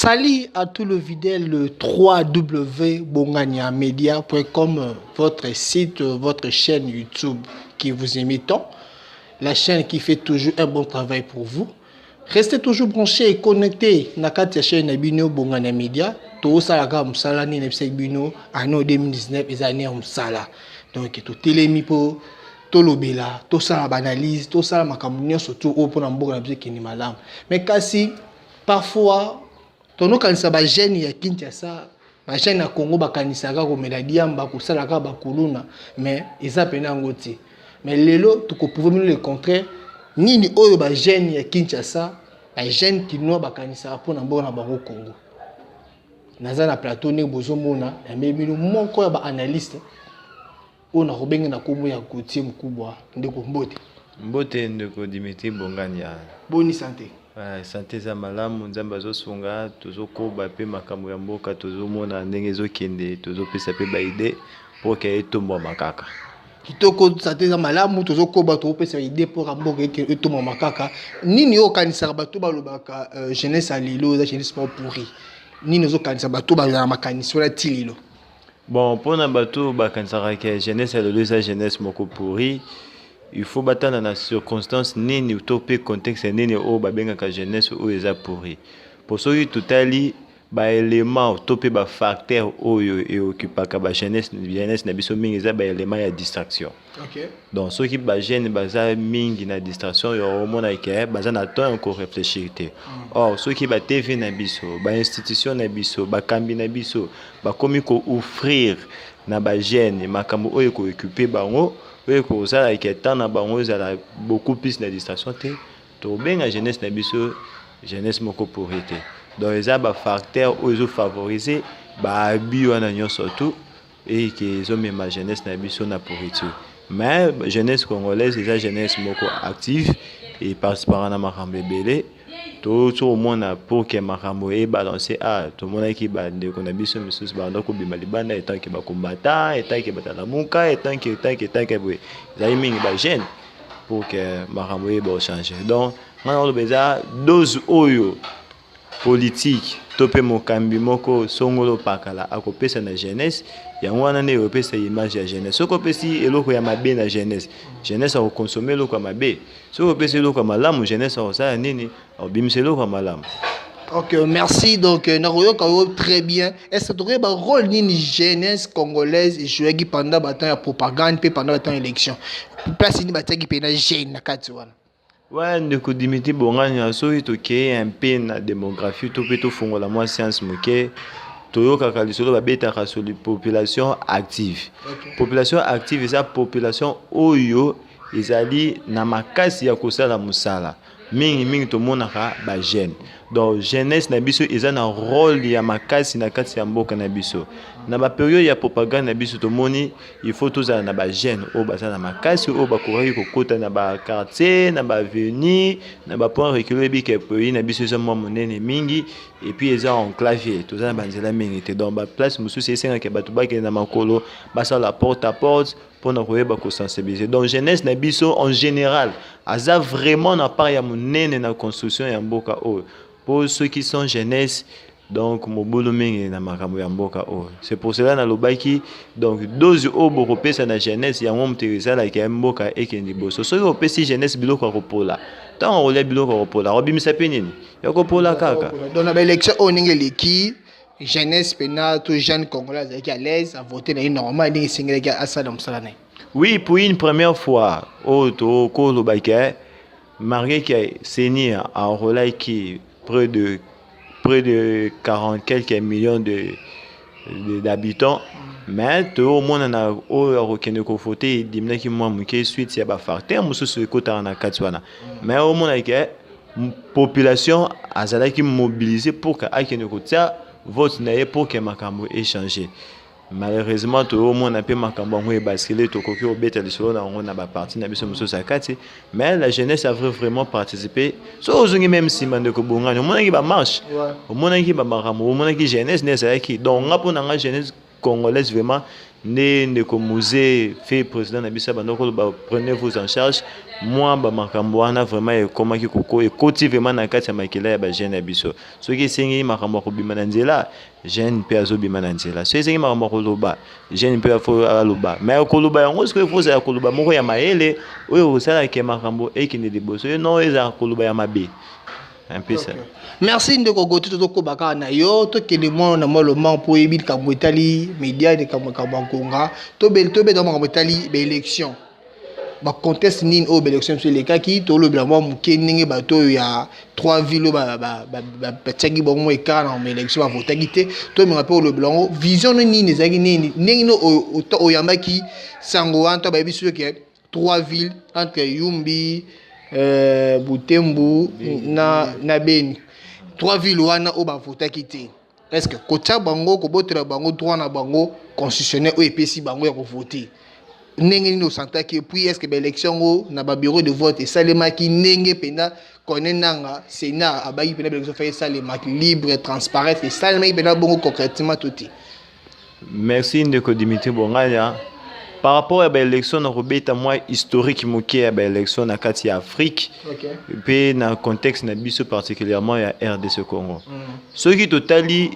Salut à tous les fidèles www.bonganiamedia.com, votre site, votre chaîne YouTube qui vous aimez tant, la chaîne qui fait toujours un bon travail pour vous. Restez toujours branchés et connectés na kati ya chaîne na bino Bongania Media. Tosalaka mosala nini na biso bino année 2019 eza année ya mosala. Donc totelemi mpo tolobela, tosala baanalyse, tosala makambo nyonso tu oyo mpona mboka na biso ekende malamu. Mais kasi parfois tonokanisa bajeune ya Kinshasa, bajeune ya Congo bakanisaka komela diamba, kosalaka bakuluna, mais eza pene yango te. Mais lelo tokoprouver bino le contraire. Nini oyo bajeune ya Kinshasa, bajeune kinois bakanisaka mpona mboka na bango Congo? Naza na plateau, ndenge bozomona, nayambi bino moko ya baanalyste oyo nakobenga na nkombo ya Gautier Mokubwa. Ndeko, mbote. Mbote, ndeko Dimitri Bongania. Boni santé? Santé eza malamu, Nzambe azosunga. Tozokoba mpe makambo ya mboka, tozomona ndenge ezokende, tozopesa mpe baidées mpo ke etombwama kaka. Kitoko, santé eza malamu, tozokoba, tokopesa idée mpo mboka etombwama kaka. Nini oyo okanisaka bato balobaka jeunesse ya lelo eza jeunesse moko pourri? Nini ozokanisa bato bazala na makanisi wana ti lelo? Bon, mpona bato bakanisaka ke jeunesse ya lelo eza jeunesse moko pourri, il faut batala na circonstance nini to mpe contexte nini oyo babengaka jeunesse oyo eza pourri. Po soki totali baélément to mpe bafacteur oyo eokupaka bajeunesse, jeunesse na biso mingi eza baélément ya distraction. Donc soki bajeune baza mingi na distraction, yo omona ke baza na temps ya koréfléchir te. Or soki batv na biso, bainstitution na biso, bakambi na biso bakomi kooffrir na bajeune makambo oyo ekookupe bango, oyo ekozalaka temps na bango ezala beaucoup plus na distraction te, tobenga jeunesse na biso jeunesse moko pourri te. Donc eza bafacteur oyo ezofavoriser baabus wana nyonso tu eke ezomema jeunesse na biso na pourriture. Mais jeunesse congolaise eza jeunesse moko active, eparticipaka na makambo ebele. Tozomona pour ke makambo ebalance a tomonaki bandeko na biso misusu banda kobima libanda etanke bakombata, etanke batalamuka, etanke boye, ezali mingi bajeune pour ke makambo eyeba ochange. Donc nga na oloba eza dose oyo politique to mpe mokambi moko songolo pakala akopesa na jeunesse, yango wana nde ekopesa image ya jeunesse. Soki opesi eloko ya mabe na jeunesse, jeunesse akokonsome eloko ya mabe. Soki opesi eloko ya malamu, jeunesse akosala nini? Akobimisa eloko ya malamu. Ok, merci. Donc, nakoyoka yo très bien. Est-ce que tokoyeba rôle nini jeunesse congolaise ejouaki pendant batemps ya propagande mpe pendant batemps ya élection? Place nini batiaki mpena jeune na kati wana? Ouais, ndeko Dimitri Bongani, soki tokei mpe na démographie to mpe tofongola mwa science moke, toyokaka lisolo babetaka sur population active. Population active eza population oyo ezali na makasi ya kosala mosala. Mingimingi tomonaka bajeune. Donc jeunesse na biso eza na rôle ya makasi na kati ya mboka na biso. Na bapériode ya propagande na biso, tomoni il faut tozala na bajeune oyo baza na makasi, oyo bakokaki kokota na baquartier, na baavenue, na bapoint reculé. Oyebi ke pays na biso eza mwa monene mingi et puis eza enclavé, toza na banzela mingi te. Donc baplace mosusu esengaka bato bakende na makolo, basala porte à porte mpona koyeba kosensibiliser. Donc jeunesse na biso en général aza vraiment na part ya monene na construction ya mboka oyo, mpo soki sans jeunesse, donc mobulu mingi na makambo ya mboka oyo. C'est pour cela nalobaki, donc dose oyo bokopesa na jeunesse, yango moto ezalaka ya mboka ekende liboso. Soki opesi jeunesse biloko ya kopola, ntango akolia biloko ya kopola, akobimisa mpe nini ya kopola kaka. Donc na baélection oyo ndenge eleki, jeunesse mpena to jeune congolais azalaki à l'aise, avote na ye normal ndenge esengelaki, asala mosala na ye? Oui, pour une première fois oyo tokolobaki, malgré que CENI enrôlaki près de 40 quelques millions de d'habitants, mais toomona na oyo akokende kovote edimaki mwa moke suite ya bafacteur mosusu ekotaka na kati wana. Mais omona ke population azalaki mobilisé pour ke akende kotia vote na ye pour ke makambo échange. Malheureusement, toomona mpe makambo yango ebaskele, tokoki kobeta lisolo na yango na baparti na biso mosusu ya kati. Mais la jeunesse avait vraiment participé. So ozongi même nsima, ndeko Bongani, omonaki bamarche, omonaki bamakambo, omonaki jeunesse nde ezalaki. Donc nga, mpo na nga, jeunesse congolaise vraiment Nde ndeko Muze fe president na biso abanda koloba prenez vous en charge mwa ba makambo wana vraiment ekomaki koko ekoti vraiment na kati ya makila ya ba jeune ya biso. Soki esengi makambo ya kobima na nzela, jeune mpe azobima na nzela. Soki esengi makambo ya koloba, jeune mpe afo aloba. Mais koloba yango sikoyo faut ozala koloba moko ya mayele oyo ekosala ke makambo ekende liboso. Ye non ezala koloba ya mabe. Un peu ça. Merci ndeko Gauthier, tozokoba kaka na yo, tokende mwa na mwa lombango mpo oyebi likambo etali media, likambo likambo ya ngonga. Tobeta makambo etali baélection, bacontexte nini oyo baélection biso elekaki. Tolobela mwa moke ndenge bato oyo ya trois ville oyo batiaki bango mwa écart na baélection, bavotaki te. Tomenga mpe olobela yango, vision no nini ezalaki, nini, ndenge nini oyambaki sango wana to bayebi soki trois villes entre Yumbi, Butembo na Beni, trois villes wana oyo bavotaki te. Est ce que kotia bango, kobotela bango droit na bango constitutionnel oyo epesi bango ya kovote, ndenge nini osantaki? Et puis est ce que baélection yango na babureau de vote esalemaki ndenge mpenza Corneille Nanga Sénat abaki mpenza baélection fa esalemaki libre, transparent, esalemaki mpenza bongo concrètement to te? Merci ndeko Dimitri Bongaya. Par rapport ya baélection, na kobeta mwa historique moke ya baélection na kati ya Afrique mpe na contexte na biso, particulièrement ya RDC Congo. Soki totali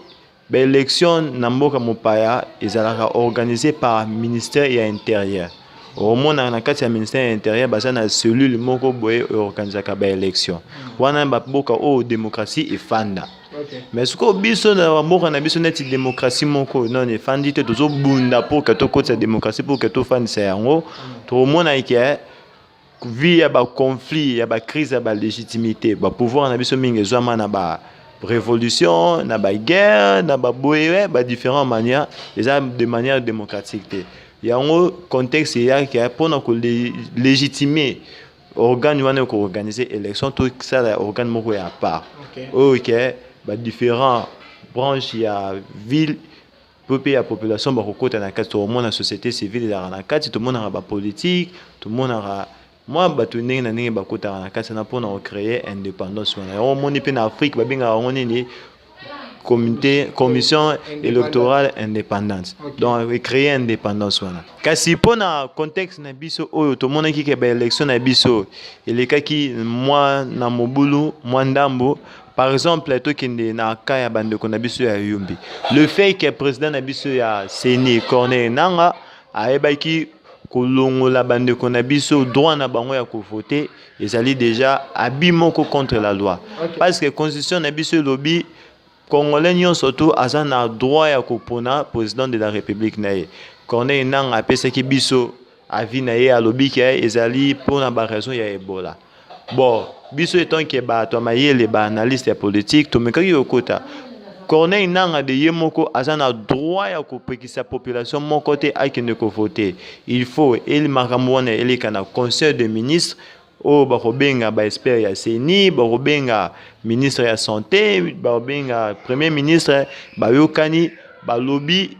baélection na mboka mopaya, ezalaka organisé par ministère ya Intérieur. Okomona na kati ya ministère ya Intérieur baza na cellule moko boye oorganisaka baélection wana, bamboka oyo démocratie efanda. Mais sikoyo biso na bamboka na biso, neti démocratie moko nano efandi te, tozobunda pour ke tokotisa démocratie, pour ke tofandisa yango. Tokomona ke vu ya baconflit, ya bacrise ya balégitimité, bapouvoir na biso mingi ezwama na ba révolution, na baguerre, na baboye, badifférent manière, eza de manière démocratique te. Yango contexte eyaki mpona kolégitimer organe wana ekoorganiser élection, tosala organe moko ya part oyo ke badifférent branche ya ville po mpe ya population bakokota na kati. Tokomona société civile ezalaka na kati, tomonaka bapolitique, tomonaka mwa bato ndenge na ndenge bakotaka na kati wana mpona kocréer indépendance wana. Yango omoni mpe na Afrique babengaka yango nini? Comité, commission électorale indépendante. Donc ecréer indépendance wana. Kasi mpona contexte na biso oyo, tomonaki ke baélection na biso elekaki mwa na mobulu mwa ndambo. Par exemple, tokende na cas ya bandeko na biso ya Yumbi. Le fait que président na biso ya CENI, Corneille Nanga, ayebaki kolongola bandeko na biso droit na bango ya kovote, ezali déjà abus moko contre la loi, parce que constitution na biso elobi Congolais nyonso to aza na droit ya kopona président de la République na ye. Corneille Nanga apesaki biso avis na ye, alobi ke ezali mpona baraison ya Ebola. Bon, biso étant ke bato ya mayele, baanalyste ya politique, tomekaki kokota. Corneille Nanga de ye moko aza na droit ya kopekisa population moko te akende kovote. Il faut eli makambo wana eleka na conseil de ministre oyo bakobenga baexpert ya CENI, bakobenga ministre ya Santé, bakobenga premier ministre, bayokani, balobi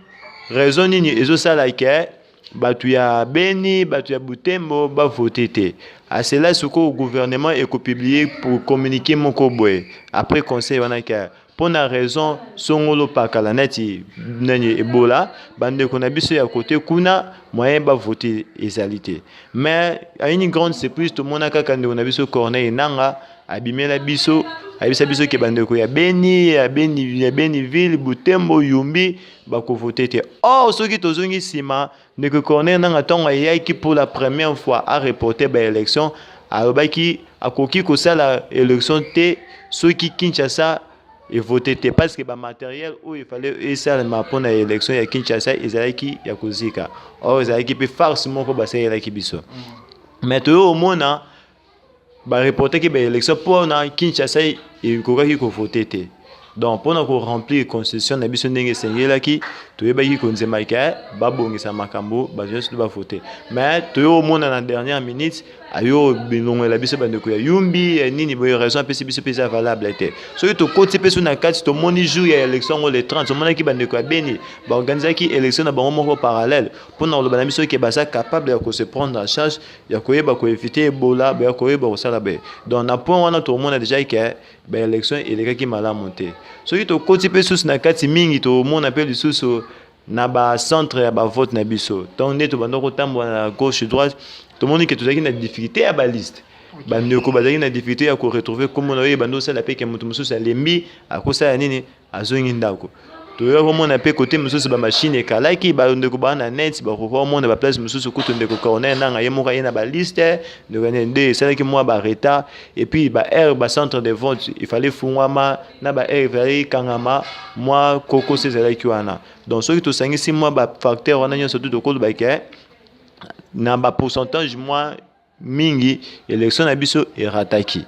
raison nini ezosala ke bato ya Beni, bato ya Butembo bavote te. Asela sikoyo gouvernement ekopublier pour communiquer moko boye après conseil wana ke mpo na raison songolo pakala neti nani Ebola, bandeko na biso ya kote kuna moyen bavote ezali te. Mais à une grande surprise, tomona kaka ndeko na biso Corneille Nanga abimela biso, ayebisa biso ke bandeko ya Beni, ya Beni, ya Beni ville, Butembo, Yumbi bakovote te. Or soki tozongi nsima, ndeko Corneille Nanga, ntango ayaki pour la première fois areporter baélection, alobaki akoki kosala élection te soki Kinshasa evote te, parce que bamatériel oyo efale esalema mpona élection ya Kinshasa ezalaki ya kozika. Or ezalaki mpe farce moko basalelaki biso. Mais toyo omona bareportaki baélection mpona Kinshasa ekokaki kovote te. Donc mpona koremplir constitution na biso ndenge esengelaki, toyebaki konzemaka babongisa makambo, bato nyonso bavote. Mais toyo omona na dernière minute ayo bilongola biso bandeko ya Yumbi ya nini boye. Raison apesi biso mpe eza valable te. Soki tokoti mpe so na kati, tomoni jour ya élection yango le 30, tomonaki bandeko ya Beni baorganizaki élection na bango moko parallèle mpona koloba na biso ke baza capable ya kose prendre en charge, ya koyeba koéviter Ebola, ya koyeba kosala boye. Donc na point wana tomona déjà ke baélection elekaki malamu te. Soki tokoti mpe susu na kati mingi, tomona mpe lisusu Na ba centre ya ba vote na biso, ntango nde tobanda kotambola na gauche droite, tomoni ke tozalaki na difficulté ya baliste. Bandeko bazalaki na difficulté ya koretrouver kombo na oyo ebanda osala mpe ke moto mosusu alembi, akosala nini, azongi ndako. Toya komona mpe kote mosusu bamashine ekalaki, bandeko baa na net bakoka komona baplace mosusu. Kutu ndeko Corneille Nanga ye moko aye na baliste. Ndeko nde esalaki mwa baretard. Et puis baheure bacentre de vote ifale efungwama na baheure efale ekangama, mwa kokoso ezalaki wana. Donc soki tosangisi mwa bafacteur wana nyonso tu, tokoloba ke na bapourcentage mwa mingi élection na biso erataki.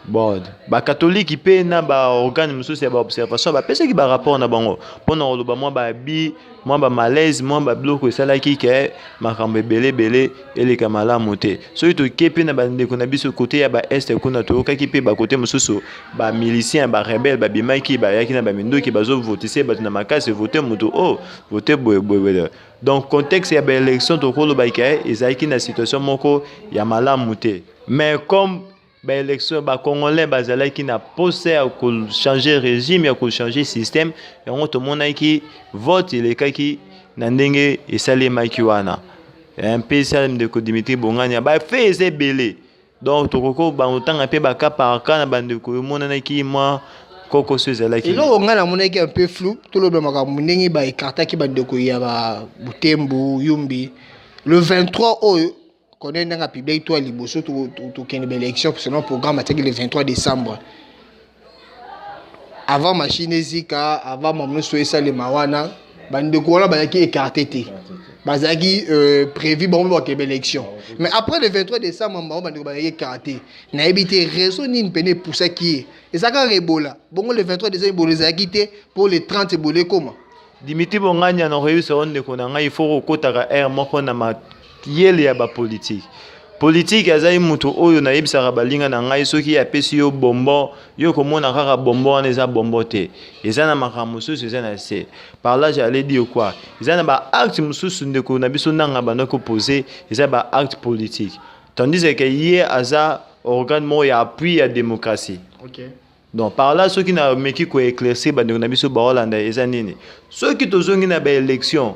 Bon, bakatolike mpe na baorgane mosusu ya baobservation bapesaki barapport na bango mpona koloba mwa babi mwa bamalaise, mwa babiloko esalaki ke makambo ebele ebele eleka malamu te. Soki toke mpe na bandeko na biso kote ya baest kuna, toyokaki mpe bakote mosusu bamilicien, barebele babimaki, bayaki na baminduki, bazovotise bato na makasi, vote moto o vote boye boye boye. Donc contexte ya baélection, tokoloba ke ezalaki na situation moko ya malamu te. Mais comme baélection, bacongolais bazalaki na posa ya kochanger régime, ya kochanger système, yango tomonaki vote elekaki na ndenge esalemaki wana. Mpe esala ndeko Dimitri Bongania bafe eza ebele. Donc tokoki bango mpe bacas par cas na bandeko emonanaki mwa kokoso ezalaki. Eloko ngai namonaki un peu flou, toloba makambo ndenge baécartaki bandeko ya Babutembo, Yumbi le 23 oyo. Kone ndenge apublier to ya liboso, tokende baélection selon programme atiaki le 23 décembre, avant machine ezika, avant makambo nyonso esalema wana, bandeko wana bazalaki écarté te, bazalaki prévu bango mpe bakende baélection. Mais après le 23 décembre, bango bandeko bazalaki écarté. Nayebi te raison nini pene epusaki ye. Eza kaka Ebola bongo? Le 23 décembre Ebola ezalaki te, mpo le 30 Ebola ekoma. Dimitri Bongani na koyebisa yo, ndeko na ngai, il faut kokotaka aire moko na mayele ya bapolitike. Politike azali moto oyo nayebisaka balinga na ngai, soki apesi yo bonbon, yo komona kaka bonbon wana eza bonbon te, eza na makambo mosusu eza na se. Par là, j'allais dire quoi? Eza na baacte mosusu ndeko na biso Nanga banda kopose, eza baacte politique, tandis que ye aza organe moko ya appui ya démocratie. Donc par là, soki nameki koéclaircir bandeko na biso baolanda, eza nini? Soki tozongi na baélection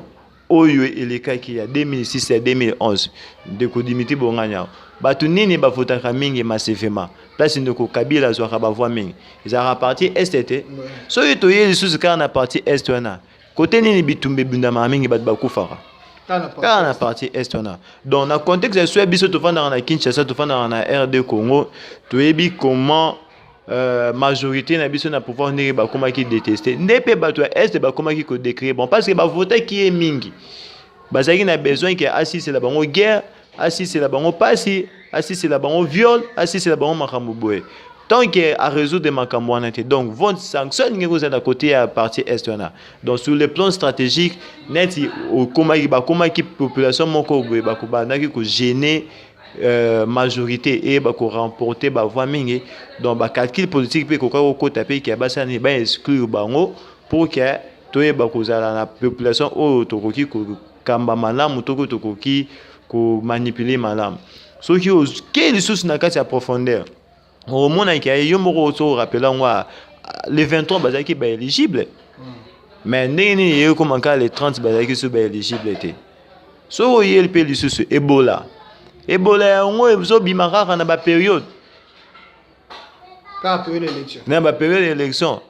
oyo elekaki ya 2006, ya 2011, ndeko Dimitri Bonganya, bato nini bavotaka mingi massivement? Place ndeko Kabila azwaka bavoix mingi ezalaka partie est te. Soki toye lisusu kaka na partie est wana, kote nini bitumba ebundamaka mingi, bato bakufaka? Kaka na partie est wana. Donc na contexte ya so ya biso, tofandaka na Kinshasa, tofandaka na RD Congo, toyebi comment majorité na biso na pouvoir, ndenge bakomaki détesté, nde mpe bato ya est bakomaki kodécrire. Bon, parce que bavotaki ye mingi, bazalaki na besoin ke asisela bango guerre, asisela bango pasi, asisela bango viol, asisela bango makambo boye. Tant que arésoudre makambo wana te, donc vote sanction elingi kozala na côté ya partie est wana. Donc sur le plan stratégique, neti okomaki, bakomaki population moko boye, bakobandaki kogêner majorité eyeba koremporter bavoix mingi. Donc bacalcul politique mpe ekoka kokota mpe ke basala nini, baexclure bango pour ke toyeba kozala na population oyo tokoki kokamba malamu, tokoki komanipuler malamu. Soki oke lisusu na kati ya profondeur, omonaki yo moko so orappeler yango, le 23 bazalaki baéligible, mais ndenge nini eyei koma kaka le 30 bazalaki so baéligible te? Soki oyeli mpe lisusu Ebola, Ebola yango ezobima kaka na bapériode Na bapériode élection.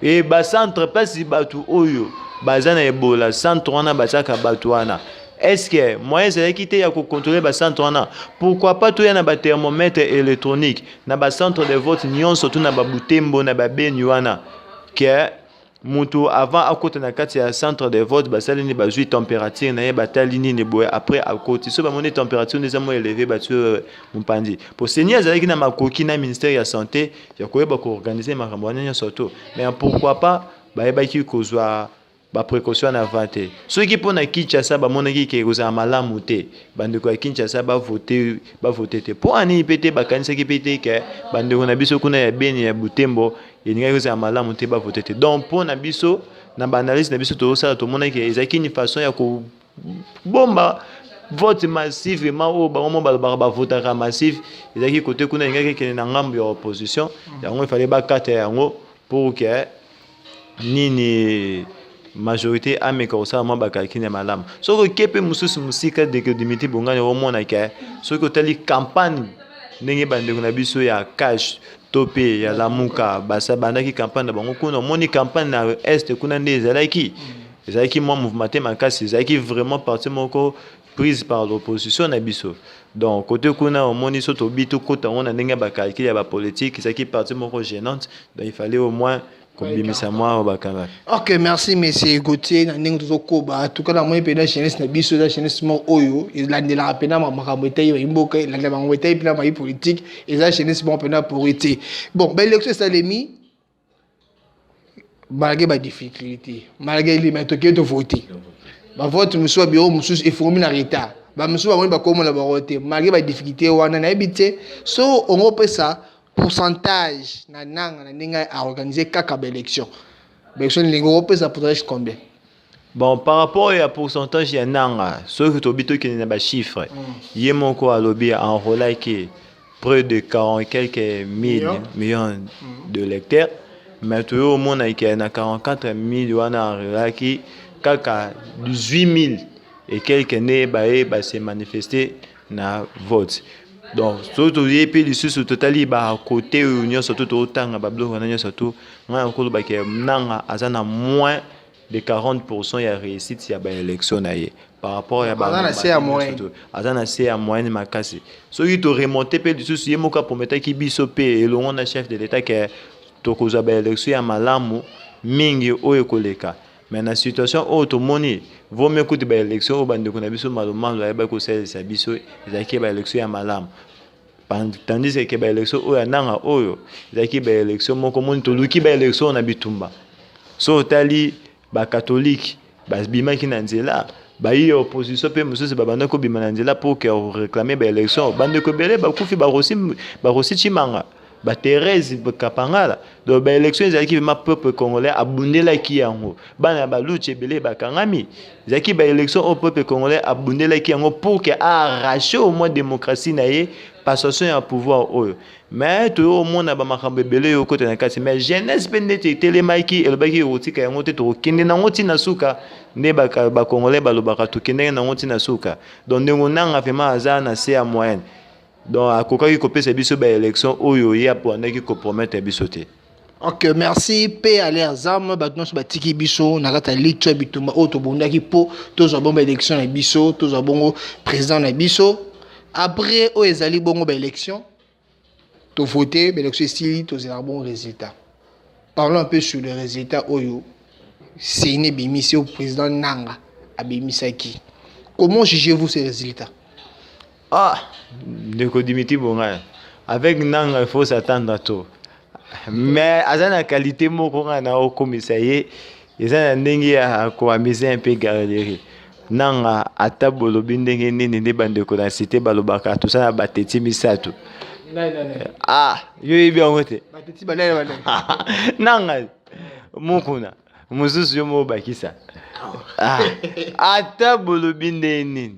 E bacentre, mpasi bato oyo baza na Ebola, centre wana batiaka bato wana, est ce que moyen ezalaki te ya kocontrôler bacentre wana? Pourquoi pas toya na bathermomètre électronique na bacentre de vote nyonso to na babutembo, na babeni wana, ke moto avant akota na kati ya centre de vote, basali nini? Bazwi température na ye, batali nini boye, après akoti. So bamoni température nde eza mo élevé, batie mopanzi. Po CENI azalaki na makoki na ministère ya santé ya koyeba koorganiser makambo wana nyonso to. Mais pourquoi pas bayebaki kozwa baprécaution en avant te? Soki mpo na Kinshasa bamonaki ke kozala malamu te bandeko ya Kinshasa bavote, bavote te, mpo anini mpe te bakanisaki mpe te ke bandeko na biso kuna ya Beni, ya Butembo, elingaki kozala malamu te bavote te? Donc mpo na biso, na baanalyse na biso tozosala, tomonaki ezalaki une façon ya kobomba vote massivement oyo bango mo balobaka bavotaka massif. Ezalaki kote kuna, elingaki ekende na ngambo ya opposition. Yango efale bakata yango pour ke nini? Majorité ameka kosala mwa bacalcul ya malamu. Soki oke mpe mosusu mosika, ndeko Dimitri Bongani, omona ke soki otali campagne, ndenge bandeko na biso ya CACH to mpe ya Lamuka basa bandaki campagne na bango kuna, omoni campagne na Est kuna nde ezalaki mwa mouvement te makasi, ezalaki vraiment parti moko prise par l'opposition na biso. Donc côté kuna, omoni so tobi tokota yango na ndenge ya bacalcul ya bapolitique, ezalaki parti moko gênante. Donc il fallait au moins kobimisa mwa bakanga. Ok, merci monsieur Gautier. Na ndenge tozokoba, en tout cas namoni mpenza jeunesse na biso eza jeunesse moko oyo elandelaka mpenza makambo etali mboka, elandela makambo etali mpenza mayi politique. Eza jeunesse moko mpenza pour te. Bon, baélection esalemi malgré badifficulté, malgré lima tokei tovote, bavote mosusu, babureau mosusu eformi na retard, bamosusu bamoni bakomona bango te. Malgré badifficulté wana, nayebi te so ongo opesa pourcentage na nanga na ndenge aorganize kaka baélection. Baélection ndenge okopesa pourcentage combien? Bon, par rapport ya pourcentage ya Nanga, soki tobi tokende na bachiffre, ye moko alobi enrôlaki près de 40 quelques mille millions de lecteurs, mais toyo omona ke na 44 000 wana, enrôlaki kaka 18 000 et quelques nde baye base manifester na vote. Donc soki toye mpe lisusu, totali bakote oyo nyonso to totanga babiloko wana nyonso to, ngai nakolobaki Nanga aza na moins de 40% ya réussite ya baélection na ye par rapport ya Aza na se ya moyenne. Aza na se ya moyenne makasi. Soki toremonte mpe lisusu, ye moko aprometaki biso mpe elongo na chef de l'État ke tokozwa baélection ya malamu mingi oyo ekoleka. Mais na situation oyo tomoni, vaut mieux kutu baélection oyo bandeko na biso Malumalu ayebaki kosalisa biso ezalaki baélection ya malamu, tandis ke baélection oyo ya Nanga oyo ezalaki baélection moko moni toluki baélection na bitumba. So otali, bacatholique babimaki na nzela, bayi ya opposition mpe mosusu babandaki kobima na nzela mpo ke réclamer baélection. Bandeko ebele bakufi, barosi Chimanga, bathérèse Kapangala. Donc baélection ezalaki vraiment, peuple congolais abundelaki yango. Bana ya baluti ebele bakangami. Ezalaki baélection oyo peuple congolais abundelaki yango pour ke aarrache au moins démocratie na ye, passation ya pouvoir oyo. Mais toyo omona bamakambo ebele oyo okota na kati. Mais jeunesse mpe ndeti etelemaki, elobaki ekotika yango te, tokokende nango ntina suka. Nde bacongolais balobaka tokendenge nango ntina suka. Donc ndenge Nanga vraiment aza na se ya moyenne, donc akokaki kopesa biso baélection oyo ye apandaki kopromettre biso te. Ok, merci. Mpe ale azam bato nyonso batiki biso na kati ya lutte ya bitumba oyo tobundaki mpo tozwa bongo baélection na biso, tozwa bongo président na biso. Après oyo ezali bongo baélection, tovote, baélection esili, tozelaka bongo résultat. Parlons un peu sur le résultat oyo CENI ebimisi, oyo président Nanga abimisaki. Comment jugez-vous ces résultats? Ah, ndeko Dimitri Bonga, avec Nanga il faut s'attendre à tout, mais aza na qualité moko ngai na okomisa ye eza na ndenge ya koamuser un peu galerie. Nanga, ata bolobi ndenge nini, nde bandeko na cité balobaka toza na bateti misato. Ah, yo yebi yango te. Nanga mokuna mosusu, yo moko bakisa. Ah, ata bolobi ndenge nini,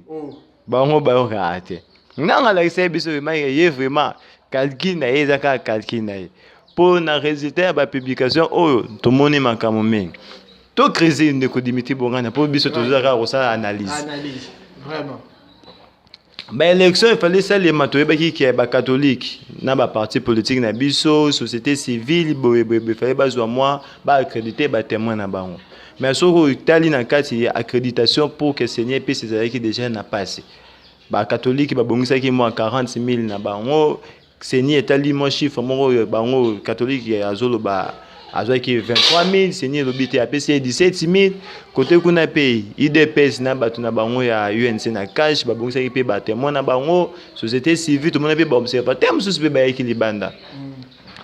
bango bayokaka te. Nanga alakisa ye biso vraiment, ye vraiment calcul na ye eza kaka calcul na ye. Mpo na résultat ya bapublication oyo, tomoni makambo mingi. Tocrise, ndeko Dimitri Bongana, mpo biso toza kaka kosala analyse. Analyse vraiment. Baélection efali esalema, toyebaki ke bacatholique na baparti politique na biso, société civile, boyeboye, efali bazwa mwa baaccrédité batémoin na bango. Mais soki otali na kati ya accréditation, pour que CENI epesa, ezalaki déjà na pasi. Bacatholique babongisaki mwa 40 000 na bango. CENI etali mwa chiffre moko oyo bango catholique azoloba azwaki 23 000, CENI elobi te, apesi ye 17 000. Kote kuna mpe UDPS na bato na bango ya UNC na CACH babongisaki mpe batémoin na bango. Société civile, tomona mpe baobservateur mosusu mpe bayaki libanda.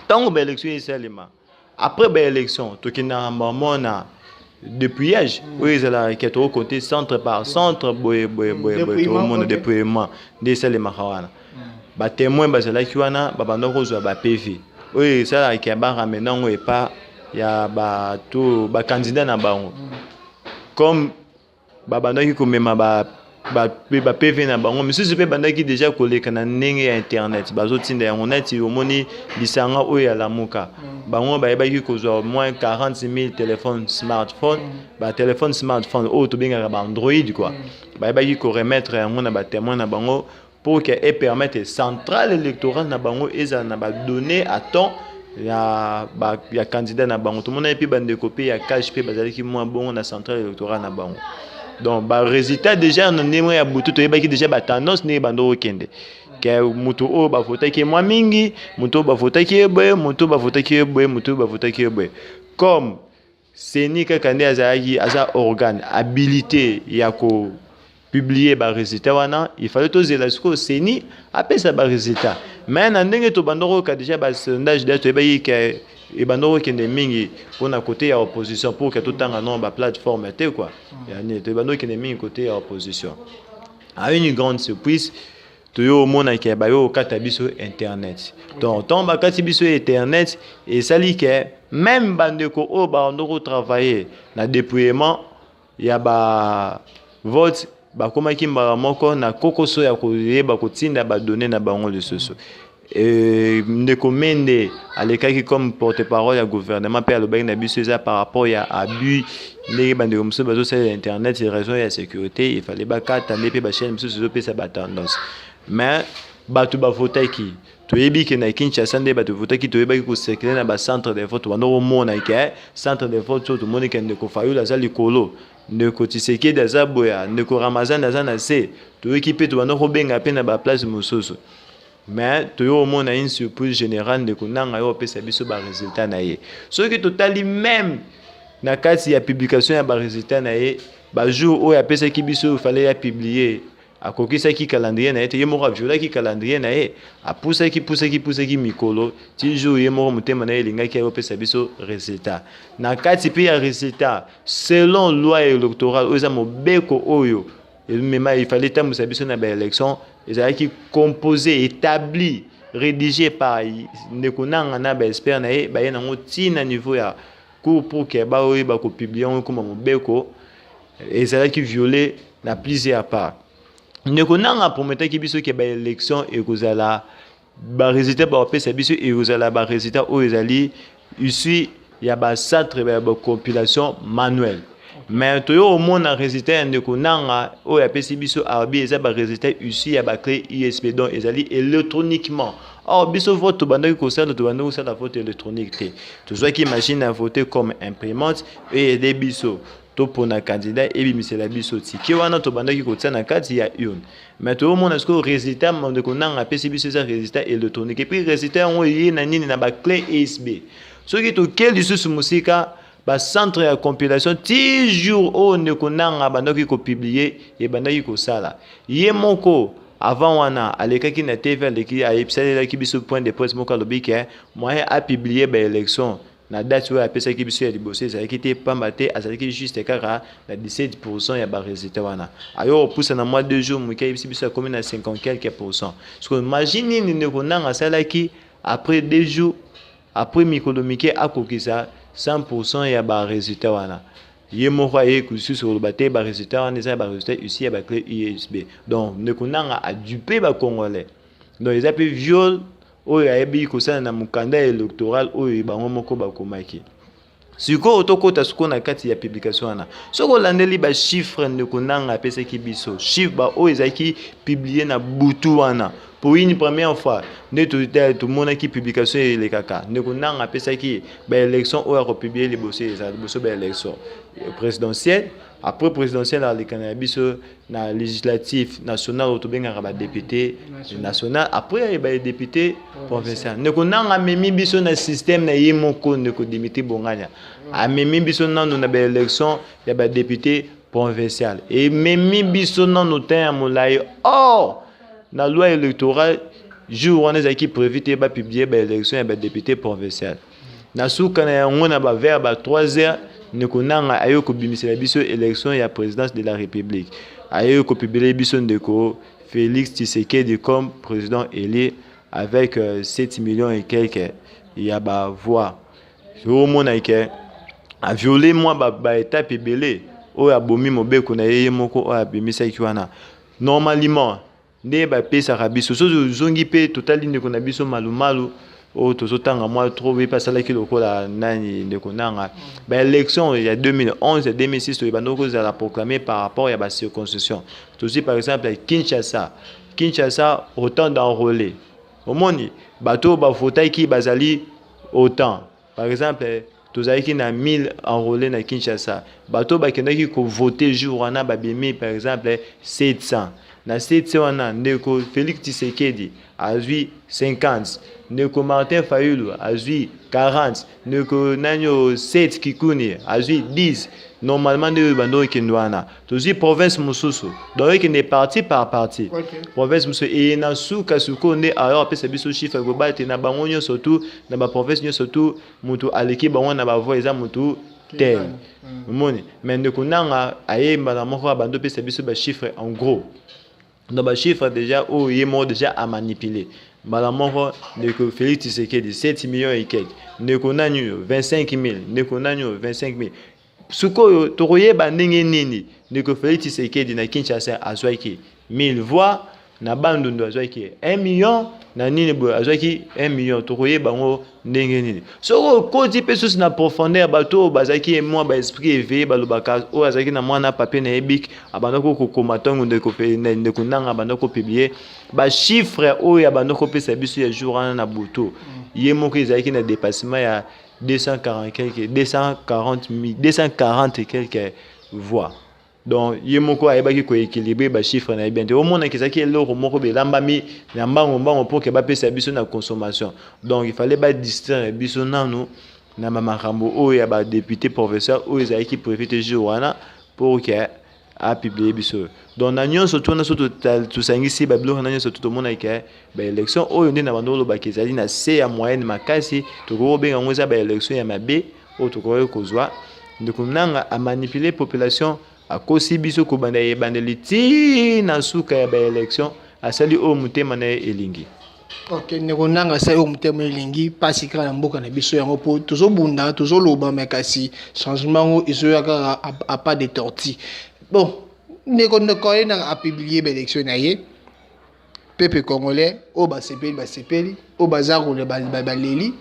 Ntango baélection esalema, après baélection, tokendaka bamona dépouillage oyo ezalaka ke tokokonte centre par centre, boye boye boye boye, tokomona dépouillement nde esalemaka wana. Batémoin bazalaki wana, babanda kozwa ba PV oyo esalaka baramener yango epa ya bato bacandidat na bango. Comme babandaki komema ba Ba PV na bango misusu mpe ebandaki deja koleka na ndenge ya internet, bazotinda yango. Neti omoni lisanga oyo ya Lamuka, bango bayebaki kozwa au moins 40 000 téléphone smartphone, batelefone smartphone oyo tobengaka baandroid quoi. Bayebaki koremettre yango na batémoin na bango pour que epermettre centrale électorale na bango ezala na badonnées à temps ya candidat na bango. Tomonaki mpe bandeko mpe ya CACH mpe bazalaki mwa bongo na centrale électorale na bango. Donc barésultat déjà na ndenge ya butu, toyebaki déjà batendance ndenge bando okende, ke moto oyo bavotaki ye mwa mingi, moto oyo bavotaki ye boye, moto oyo bavotaki ye boye, moto oyo bavotaki ye boye. Comme CENI kaka nde azalaki, aza organe habilité ya kopublier barésultat wana, il fallait tozela sikoyo CENI apesa barésultat. Mais na ndenge tobanda koyoka déjà basondage, déjà toyebaki ke ebanda kokende mingi mpona côté ya opposition, pour ke totanga non baplateforme te quoi. Yani toyebanda kokende mingi côté ya opposition. À une grande surprise, toyo omonaki bayo okata biso internet. Donc ntango bakati biso internet, esali ke même bandeko oyo bando kotravailler na dépouillement ya bavote bakomaki mbala moko na kokoso ya koyeba kotinda badonnées na bango lisusu. Ndeko Mende alekaki comme porte-parole ya gouvernement mpe alobaki na biso eza par rapport ya abus, ndenge bandeko mosusu bazosalela internet, raison ya sécurité, il fallait bakata nde mpe bachaîne mosusu ezopesa batendance. Mais bato bavotaki, toyebi ke na Kinshasa nde bato votaki, toyebaki kocirculer na bacentre de vote, bando komona ke centre de vote oyo tomoni ke ndeko Fayulu aza likolo, ndeko Tshisekedi aza boya, ndeko Ramazani aza na se. Toyoki mpe tobanda kobenga mpe na baplace mosusu. Mais toyo komona une surprise générale, ndeko Nangaa yo opesa biso barésultat na ye. Soki totali même na kati ya publication ya barésultat na ye, bajour oyo apesaki biso fallait ya publier, akokisaki calendrier na ye te. Ye moko aviolaki calendrier na ye, apusaki, pusaki, pusaki mikolo ti jour ye moko motema na ye elingaki ayopesa biso résultat. Na kati mpe ya résultat, selon loi électorale oyo eza mobeko oyo emema, il fallait etambwisa biso na baélection, ezalaki composé, établi, rédigé par ndeko Nangaa na baexpert na ye, baye nango ntina niveau ya cour pour ke baoyeba kopublier yango ekoma mobeko, ezalaki violé na plusieurs part. Ndeko Nangaa aprometaki biso ke baélection ekozala, barésultat bakopesa biso ekozala barésultat oyo ezali issu ya bacentre ya bacompilation manuelle. Mais toyo komona résultat ya ndeko Nangaa oyo apesi biso arbi, eza barésultat issu ya baclé USB, donc ezali électroniquement. Or biso vote tobandaki kosala, tobandaki kosala vote électronique te. Tozwaki machine à voter comme imprimante oyo aide biso topona candidat, ebimisela biso ticket wana tobandaki kotia na kati ya urne. Mais toyomona sikoyo résultat ndeko Nangaa apesi biso eza résultat électronique, et puis résultat yango eye na nini? Na baclé USB. Soki toke lisusu mosika, bacentre ya compilation, ti jour oyo ndeko Nangaa abandaki kopublier, ebandaki kosala ye moko. Avant wana alekaki na TV, aleki ayebisalelaki biso point de presse moko, alobi ke moyen apublier baélection na date oyo apesaki biso ya liboso ezalaki te, pamba te azalaki juste kaka na 17 % ya barésultat wana. Ayo kopusa na mwa 2 jours moke, ayebisi biso akomi na 50 quelque pourcent. Parce imagine nini ndeko Nangaa asalaki après 2 jours, après mikolo mike, akokisa 100 % ya barésultat wana. Ye moko aye lisusu koloba te barésultat wana eza ya barésultat issu ya baclé USB. Donc ndeko Nangaa aduper bacongolais. Donc eza mpe viol oyo ayebi kosala na mokanda électoral oyo bango moko bakomaki. Sikoyo tokɔta sikoyo na kati ya publication wana. Soki olandeli bachiffre ndeko Nangaa apesaki biso, chiffre baoyo ezalaki publié na butu wana, pour une première fois nde tomonaki publication elekaka. Ndeko Nangaa apesaki baélection oyo akopublier liboso, ezala liboso baélection présidentielle. Après présidentielle, alekana ya biso na législatif national oyo tobengaka badéputé national, après badéputé provincial. Ndeko Nangaa amemi biso na système na ye moko. Ndeko Dimitri Bongania amemi biso nano na baélection ya badéputé provincial, ememi biso nano te ya molai. Or na loi électorale, jour wana ezalaki prévu te bapublier baélection ya badéputé provincial. Na suka na yango, na bavers ba 3 heures, ndeko Nangaa aye kobimisela biso élection ya présidence de la République, aye kopublier biso ndeko Félix Tshisekedi comme président élu avec 7 millions et quelques ya bavoix. Omona ke aviole mwa baétape ebele oyo abomi mobeko na ye, ye moko oyo abimisaki wana. Normalement nde bapesaka biso, soki ozongi mpe totali ndeko na biso Malumalu oyo tozotanga mwa trop, ye mpe asalaki lokola nani, ndeko nanga, baélection ya 2011, ya 2006, toyebanda kozala proclamé par rapport ya bacirconscription. Tozwi par exemple Kinshasa. Kinshasa, autant d'enrôlés, omoni bato oyo bavotaki bazali autant. Par exemple, tozalaki na 1000 enrôlés na Kinshasa, bato oyo bakendaki kovote jour wana babimi par exemple 700. Na 700 wana, ndeko Félix Tshisekedi azwi 50, ndeko Martin Fayulu azwi 40, ndeko nani oyo Seth Kikuni azwi 10. Normalement nde oyo bando okende wana. Tozwi province mosusu, donc ekende parti par parti. Province mosusu eye na suka. Sikoyo nde alors apesa biso chiffre global te na bango nyonso tu, na baprovince nyonso tu, moto aleki bango na bavoix eza motu tel. Omoni, mais ndeko nanga ayembana moko, abandi opesa biso bachiffre en gros. Donc bachiffre déjà oyo ye moko déjà amanipulé mbala moko: ndeko Félix Tshisekedi 7 millions et quelque, ndeko nani oyo 25 000, ndeko nani oyo 25 000. Sikoyo tokoyeba ndenge nini ndeko Félix Tshisekedi na Kinshasa azwaki 1000 voix, na Bandundu azwaki 1 million, na nini boye azwaki 1 million? Tokoyeba yango ndenge nini? Soki okoti mpe susu na profondeur, bato oyo bazalaki mwa baesprit éveillé balobaka, oyo azalaki na mwana papier na ye, bic, abandaki kokoma ntango ndeko nanga abandaki kopublier bachiffre oyo abandaki kopesa biso ya jour wana na butu, ye moko ezalaki na dépassement ya 240 quelque, 240 240 et quelques voix. Donc ye moko ayebaki koéquilibre bachiffre na ye bien te. Omonaki ezalaki eloko moko belambami na mbango mbango mpo ke bapesa biso na consommation. Donc il fallait badistraire biso nanu na bamakambo oyo ya badéputé professeur oyo ezalaki prévu te jour wana pour ke apublie biso. Donc na nyonso tu wana, so tosangisi babiloko na nyonso tu, tomonaki baélection oyo nde na bando olobaki ezali na se ya moyenne makasi. Tokoki kobenga yango eza baélection ya mabe oyo tokoki kozwa. Ndeko nanga amanipule population, akosi biso kobanda ebandeli ti na suka ya baélection, asali oyo motema na ye elingi. Ok, ndeko nanga asali oyo motema elingi. Mpasi kaka na mboka na biso yango, mpo tozobunda, tozoloba, me kasi changement yango ezoya kaka à pas de tortue. Bon, ndeko ye nanga apublie baélection na ye. Peuple congolais oyo basepeli, basepeli, oyo baza kolela, baleli.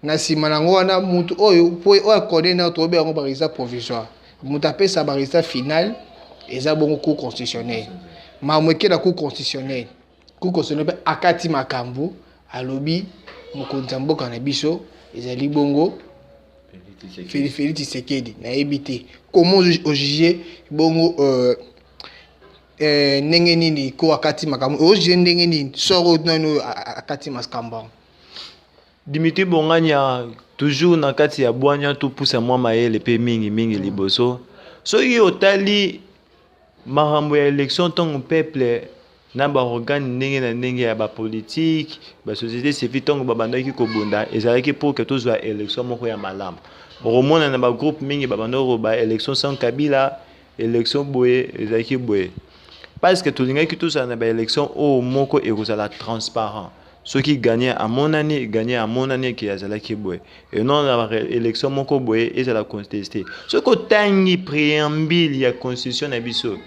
Na nsima nango wana, mutu oyo po oyo akone na toyebi yango barésultat provisoire, moto apesa barésultat final eza bongo Cour constitutionnelle. Makambo eke na Cour constitutionnelle. Cour constitutionnelle mpe akati makambo, alobi mokonzi ya mboka na biso ezali bongo Félix Tshisekedi. Nayebi te comment ojuge bongo ndenge nini ko akati makambo, ojuge ndenge nini sort oyo nani oyo akati makambo yango? Dimitri Bongania, toujours na kati ya bwanya, topusa mwa mayele mpe mingimingi liboso. Soki otali makambo ya élection, ntango peuple na baorgane ndenge na ndenge ya bapolitike, basociété civile, ntango babandaki kobunda, ezalaki mpo ke tozwa élection moko ya malamu. Okomona na bagroupe mingi babandaki koloba élection sans Kabila, élection boye, ezalaki boye parce que tolingaki tozala na baélection oyo moko ekozala transparent, soki gagnant amonani, gagnant amonani eke azalaki boye, et non na élection moko boye ezala contesté. Soki otangi préambule ya constitution na biso,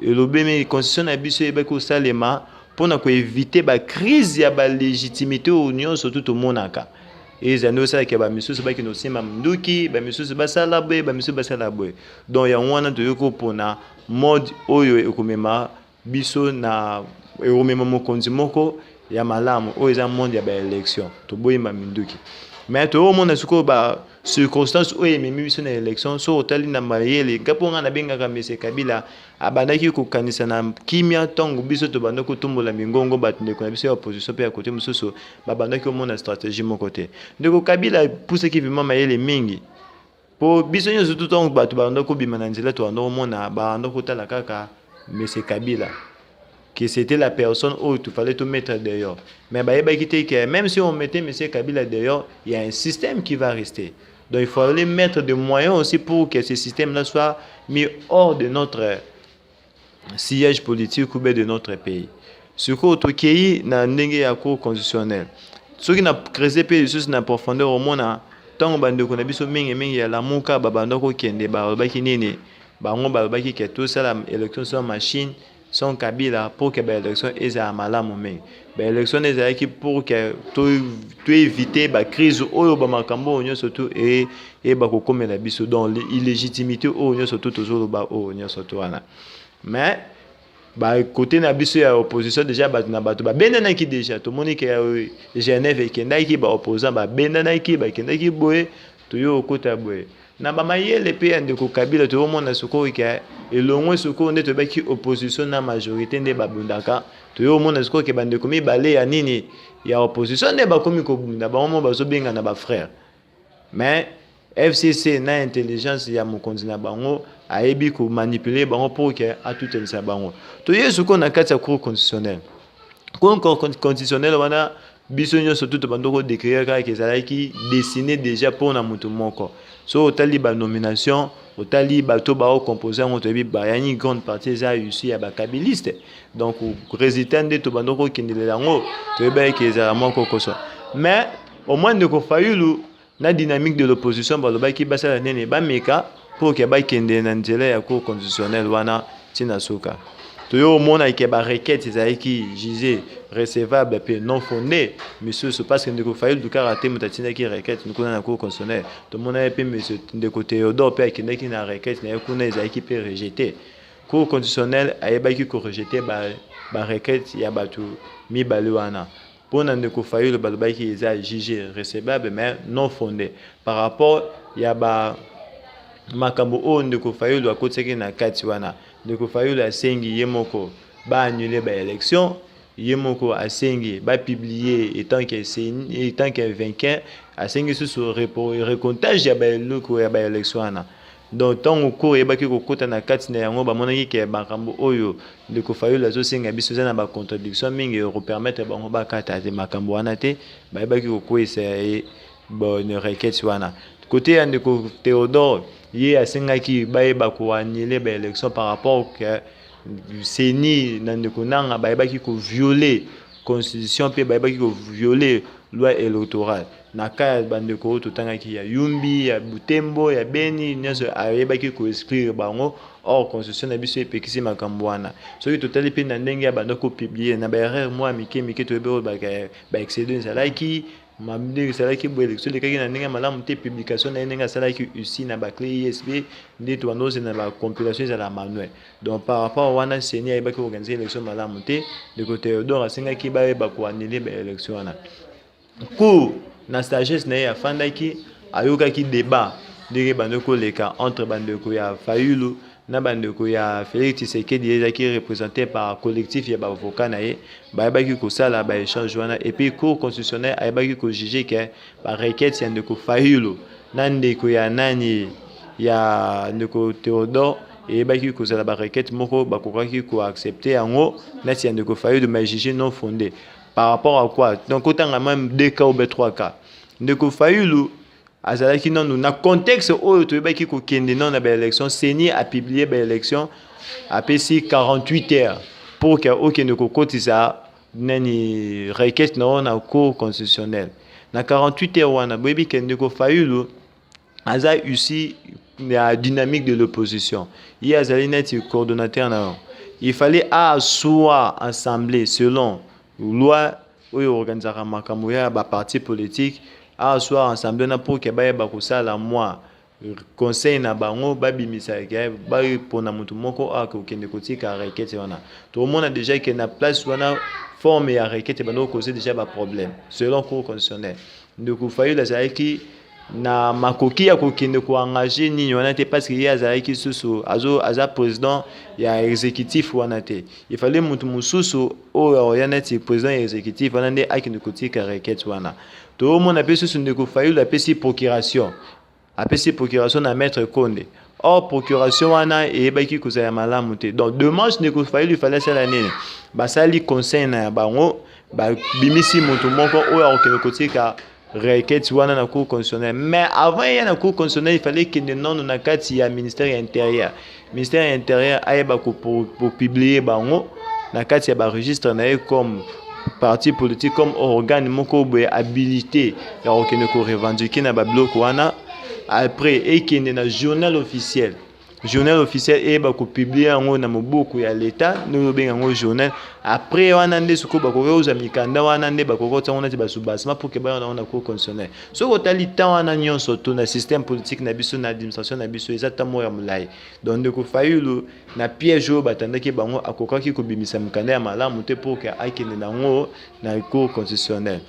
elobemi constitution na biso eyebaki kosalema mpona koéviter bacrise ya balégitimité oyo nyonso tu tomonaka ezali nde osalaka bamisusu bakende kosimba minduki, bamisusu basala boye, bamisusu basala boye. Donc yango wana toyoki kopona mode oyo ekomema biso na ekomema mokonzi moko ya malamu, oyo eza monde ya baélection. Toboyemba minduki, mais toyomona sikoyo ba circonstance oyo ememi biso na élection. So otali na mayele nga, mpo nga nabengaka monsieur Kabila abandaki kokanisa na kimia. Ntango biso tobandaki kotombola mingongo, bato ndeko na biso ya opposition mpe ya kote mosusu babandaki komona stratégie moko te. Ndeko Kabila apusaki vraiment mayele mingi, mpo biso nyonso tu, ntango bato babanda kobima na nzela, tobanda komona babanda kotala kaka monsieur Kabila, que c'était la personne où il fallait tout mettre dehors. Mais bah, que même si on mettait M. Kabila dehors, il y a un système qui va rester. Donc il faut aller mettre des moyens aussi pour que ce système-là soit mis hors de notre sillage politique ou bien de notre pays. Sikoyo tokei na ndenge ya Cour constitutionnelle. Soki na creuser mpe lisusu na profondeur, omona ntango bandeko na biso mingimingi ya Lamuka babanda kokende, balobaki nini? Bango balobaki ke tosala élection sans machine, sans Kabila pour que baélection ezala malamu mingi. Baélection wana ezalaki pour que toévite bacrise oyo, bamakambo oyo nyonso tu eyeba kokomela biso, donc illégitimité oyo nyonso tu tozoloba oyo nyonso tu wana. Mais bakote na biso ya opposition, déjà bato na bato babendanaki. Déjà tomoni ke Genève ekendaki, baopposant babendanaki, bakendaki boye. Toyo okota boye na bamayele mpe ya ndeko Kabila, toyomona sikoyo ke elongwe. Sikoyo nde toyebaki opposition na majorité nde babundaka. Toyomona sikoyo ke bandeko mibale ya nini, ya opposition, nde bakomi kobunda bango mo, bazobengana bafrère. Mais FCC na intelligence ya mokonzi na bango ayebi komanipuler bango pour ke atutelisa bango. Toye sikoyo na kati ya Cour constitutionnelle. Cour constitutionnelle wana, biso nyonso tu tobanda kodécrire kaka, ezalaki dessiné déjà mpona moto moko. So otali banomination, otali bato baocompose yango, toyebi bayani, grande partie eza issu ya bakabiliste. Donc résultat nde tobanda kokendelela yango, toyebaki ezala moko koso. Mais au moins ndeko Fayulu na dynamique de l'opposition balobaki basala nini? Bameka mpo ke bakende na nzela ya Cour constitutionnelle wana ntina suka. Toyo omona ke barequête ezalaki jugé recevable mpe non fondé misusu, parce que ndeko Fayulu kaka te moto atindaki requête kuna na Cour constitutionnelle. Tomona ye mpe monsieur ndeko Théodore mpe akendaki na requête na ye kuna, ezalaki mpe rejeté. Cour constitutionnelle ayebaki korejeter barequête ya bato mibale wana. Mpona ndeko Fayulu, balobaki eza jugé recevable mais non fondé par rapport ya ba makambo oyo ndeko Fayulu akotisaki na kati wana. Ndeko Fayulu asengi ye moko baannuler baélection, ye moko asengi bapublier étant que vainqueur, asengi susu recomptage ya baeloko ya baélection wana. Donc ntango cour eyebaki kokɔta na kati na yango, bamonaki ke makambo oyo ndeko Fayulu azosenga biso eza na bacontradiction mingi, ekopermettre bango bakata te makambo wana te. Bayebaki kokweyisa ye bonne requête wana. Côté ya ndeko Théodore, ye asengaki bayeba koannuler baélection par rapport ke CENI na ndeko Nanga bayebaki kovioler constitution mpe bayebaki kovioler loi électorale na ka ya bandeko oyo totangaki, ya Yumbi, ya Butembo, ya Beni nyonso, ayebaki koexclure bango. Or constitution na biso epekisi makambo wana. Soki totali mpe na ndenge ya banda kopublier na baerreur mwa mike mike, toyebi oyo baexcédé ezalaki ndenge ezalaki boye, élection elekaki na ndenge ya malamu te. Publication na ye, ndenge asalaki usi na baclé USB, nde tobanda ozela na bacompilation ezala manuel. Donc par rapport wana, CENI ayebaki koorganiser élection malamu te. Ndeko Théodore asengaki bayeba koannuler baélection wana. Cour na sagesse na ye afandaki, ayokaki débat ndenge ebandi koleka entre bandeko ya Fayulu na bandeko ya Félix Tshisekedi, ezalaki représenté par collectif ya baavocat na ye. Bayebaki kosala baéchange wana et puis Cour constitutionnelle ayebaki kojuger ke barequête ya ndeko Fayulu na ndeko ya nani, ya ndeko Théodore, eyebaki kozala barequête moko bakokaki koaccepter yango neti ya ndeko Fayulu, mais jugé non fondé. Par rapport à quoi? Donc otanga même deux cas ou bien trois cas. Ndeko Fayulu azalaki nanu na contexte oyo toyebaki kokende nano na baélection. CENI apublier baélection, apesi 48 heures pour ke okende kokotisa nani, requête na yo na Cour constitutionnelle. Na 48 heures wana, boyebi ke ndeko Fayulu aza issu ya dynamique de l'opposition, ye azali neti coordonnateur na yo. Il fallait asseoir assemblée selon loi oyo organisaka makambo ya baparti politique, asseoir ensemble na pour ke bayeba kosala mwa conseil na bango, babimisa bapona motu moko akokende kotika requête wana. Tomona déjà ke na place wana, forme ya requête ebanda kocauser déjà baproblème selon Cour constitutionnelle. Ndeko Fayulu azalaki na makoki ya kokende koengager nini wana te, parce que ye azalaki susu aza président ya exécutif wana te. Il fallait motu mosusu oyo aoya neti président ya exécutif wana nde akende kotika requête wana. Toomona mpe susu ndeko Fayulu apesi procuration, apesi procuration na maître Konde. Or procuration wana eyebaki kozala malamu te. Donc dimanche, ndeko Fayulu fallait asala nini? Basali conseil na bango, babimisi moto moko oyo akokende kotika requête wana na Cour constitutionnelle. Mais avant eya na Cour constitutionnelle, il fallait kende nano na kati ya ministère ya Intérieur. Ministère ya Intérieur ayeba kopublier bango na kati ya baregistre na ye comme parti politique, comme organe moko boye habilité ya kokende korevendiquer na babiloko wana. Après ekende na journal officiel. Journal officiel eyeba kopublier yango na moboko ya leta, ndenge obenga yango journal. Après wana nde sikoyo bakoki kozwa mikanda wana, nde bakoki kotia yango neti basoubassement pour que baya yango na cour constitutionnelle. Soki otali temps wana nyonso to na système politique na biso, na administration na biso, eza temps moko ya molai. Donc ndeko Fayulu, na piège oyo batandaki bango, akokaki kobimisa mokanda ya malamu te pour que akende nango na cour constitutionnelle.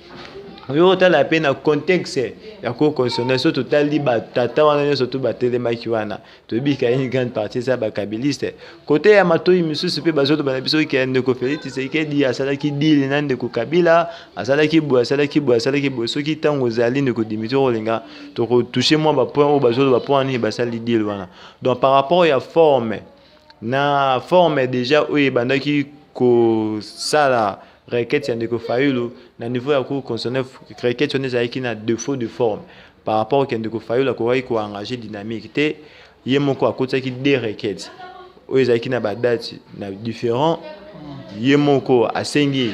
Oyo otala mpe na contexte ya cour constitutionnelle, so totali batata wana nyonso to batelemaki wana, toyebi ka une grande partie eza bakabiliste. Kote ya matoi misusu mpe bazoloba na biso ke ndeko Félix Tshisekedi asalaki deal na ndeko Kabila, asalaki boye, asalaki boye, asalaki boye. Soki ntango ozali, ndeko Dimitri, okolinga tokotouche mwa bapoint oyo bazoloba mpo wana nini basali deal wana. Donc par rapport ya forme na forme déjà oyo ebandaki kosala requête ya ndeko Fayulu na niveau ya cour constitutionnelle, requête wana ezalaki na défaut de forme par rapport ke ndeko Fayulu akokaki koengage dynamique te. Ye moko akotiaki deux requêtes oyo ezalaki na badate na différent. Ye moko asengi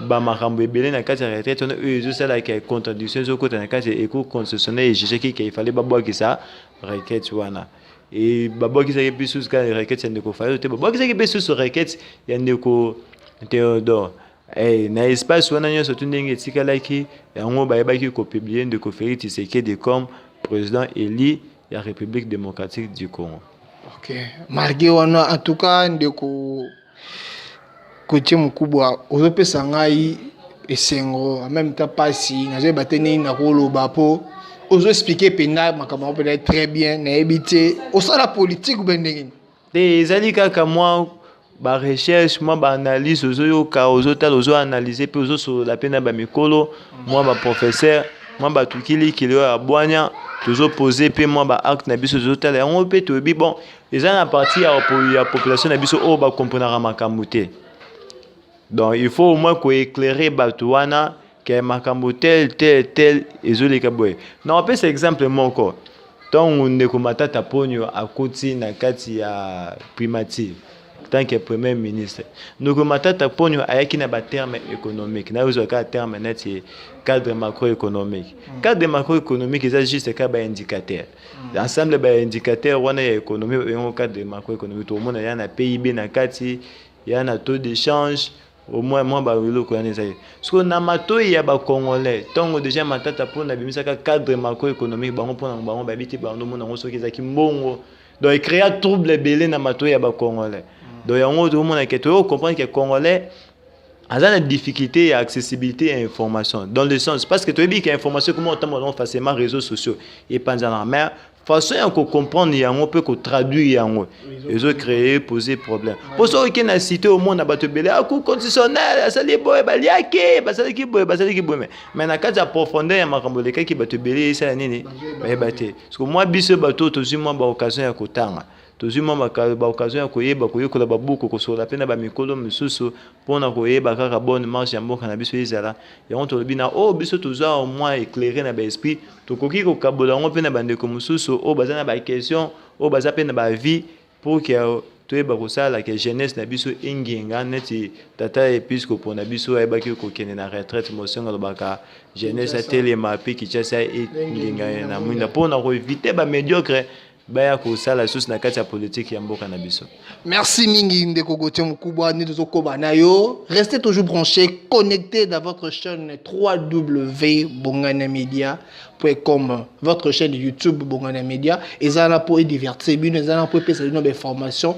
bamakambo ebele na kati ya requête wana oyo ezosalaka contradiction ezokota na kati ya cour constitutionnelle. Ejugeaki ke ifale babwakisa requête wana. E babwakisaki mpe susu kaka requête ya ndeko Fayulu te, babwakisaki mpe susu requête ya ndeko Théodore. Hey, na espace wana nyonso tu ndenge etikalaki yango, bayebaki kopublier ndeko Félix Tshisekedi comme président élu ya République démocratique du Congo. Ok, malgré wana, en tout cas, ndeko Gauthier Mokubwa, ozopesa ngai esengo, en même temps pasi. Nazoyeba te nini nakoloba mpo ozoexpliquer mpenza makambo yango mpenza très bien. Nayebi te osala politique ube ndenge nini. Te, ezali kaka mwa barecherche, mwa baanalyse. Ozoyoka, ozotala, ozoanalyse mpe ozosolola mpe na bamikolo, mwa baprofesseur, mwa bato kilikili oyo ya bwanya. Tozopose mpe mwa baacte na biso, tozotala yango mpe toyebi. Bon, eza na partie ya population na biso oyo bakomprenaka makambo te. Donc il faut au moins koéclairer bato wana ke makambo tel tel tel ezoleka boye. Na opesa exemple moko: ntango ndeko Matata Ponyo akoti na kati ya primature tant que premier ministre, ndeko Matata Ponyo ayaki na baterme économique. Nayozwa kaka terme neti cadre macroéconomique. Cadre macroéconomique eza juste kaka baindicateur, ensemble baindicateur wana ya économie yango cadre macroéconomique. Tomona ya na PIB na kati, ya na taux d'échange, au moins mwa baeloko wana ezali. Sikoyo na matoi ya bacongolais, ntongo déjà Matata mpona abimisaka cadre macroéconomique, bango mpona bango bayebi te, bango omona yango soki ezalaki mbongo. Donc ecréa trouble ebele na matoi ya bacongolais. Donc yango tokomona ke toyoko comprendre ke congolais aza na difficulté ya accessibilité ya information, dans le sens parce que toyebi ke information ekoma otambola nango facilement, réseaux sociaux epanzanaka, mais façon ya kocomprendre yango mpe kotraduire yango ezocréer, poser problème. Mpo soki oke na cité, omona bato ebele a cour constitutionnel asali boye, baliaki, basalaki boye, basalaki boye, mais na kati ya profondeur ya makambo elekaki, bato ebele esala nini, bayeba te. Parce que mwa biso bato oyo tozwi mwa baoccasion ya kotanga, tozwi mwa baoccasion ya koyeba, koyekola babuku, kosolola mpe na bamikolo misusu mpona koyeba kaka bonne marche ya mboka na biso ezala yango. Tolobi na oyo biso tozwa mwa éclairé na baesprit, tokoki kokabola yango mpe na bandeko mosusu oyo baza na baquestion, oyo baza mpe na baavis, pour ke toyeba kosala ke jeunesse na biso engenga neti tata episcopo na biso ayebaki kokende na retraite. Mosengo alobaka jeunesse atelema mpe Kinshasa engenga na mwinda, mpona koéviter bamédiocre baya kosala lisusu na kati ya politike ya mboka na biso. Merci mingi, ndeko Gauthier Mokubwa. Nde tozokoba na yo. Restez toujours branché, connecté dans votre chaîne www.bonganamedia.com, votre chaîne YouTube Bongana Media. Eza na po edivertir bino, eza na po epesa bino bainformation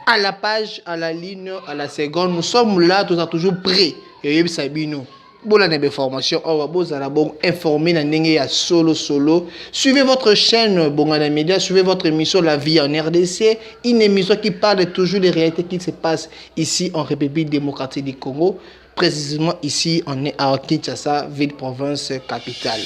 à la page, à la ligne, à la seconde. Nous sommes là, toza toujours prêt eyebisa bino. Bolanda bainformation awa, bozala bon informé na ndenge ya solo solo. Suivez votre chaîne Bongana Media, suivez votre émission La Vie en RDC, une émission qui parle toujours des réalités qui se passent ici en République démocratique du Congo, précisément ici on est à Kinshasa, ville province capitale.